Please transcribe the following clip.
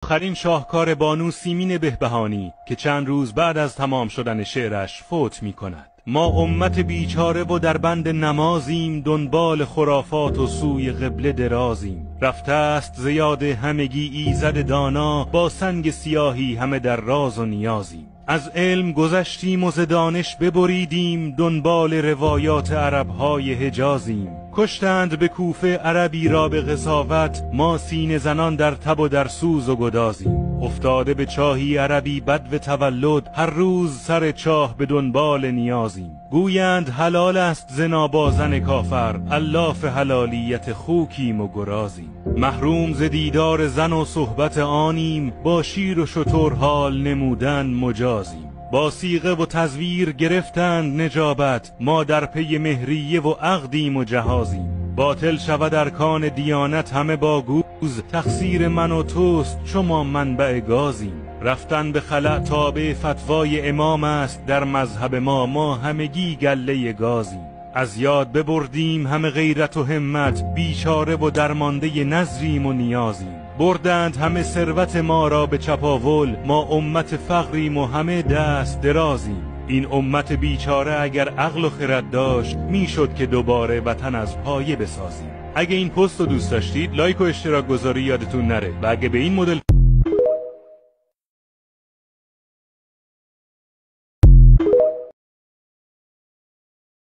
آخرین شاهکار بانو سیمین بهبهانی که چند روز بعد از تمام شدن شعرش فوت می کند. ما امت بیچاره و در بند نمازیم، دنبال خرافات و سوی قبله درازیم. رفته است زیاد همگی ایزد دانا، با سنگ سیاهی همه در راز و نیازیم. از علم گذشتیم و ز دانش ببریدیم، دنبال روایات عربهای حجازیم. کشتند به کوفه عربی را به قساوت، ما سینه زنان در تب و در سوز و گدازیم. افتاده به چاهی عربی بدو تولد، هر روز سر چاه به دنبال نیازیم. گویند حلال است زنا با زن کافر، علاف حلالیت خوکیم و گرازیم. محروم ز دیدار زن و صحبت آنیم، با شیر و شتر حال نمودن مجازیم. با صیغه و تزویر گرفتند نجابت، ما در پی مهریه و عقدیم و جهازیم. باطل شود ارکان دیانت همه با گوز، تقصیر من و توست چو ما منبع گازیم. رفتن به خلأ تابع فتوای امام است، در مذهب ما همگی گله گازیم. از یاد ببردیم همه غیرت و همت، بیچاره و درمانده نذریم و نیازیم. بردند همه ثروت ما را به چپاول، ما امت فقریم و همه دست درازیم. این امت بیچاره اگر عقل و خرد داشت، میشد که دوباره وطن از پایه بسازیم. اگه این پست رو دوست داشتید لایک و اشتراک گذاری یادتون نره و اگه به این مدل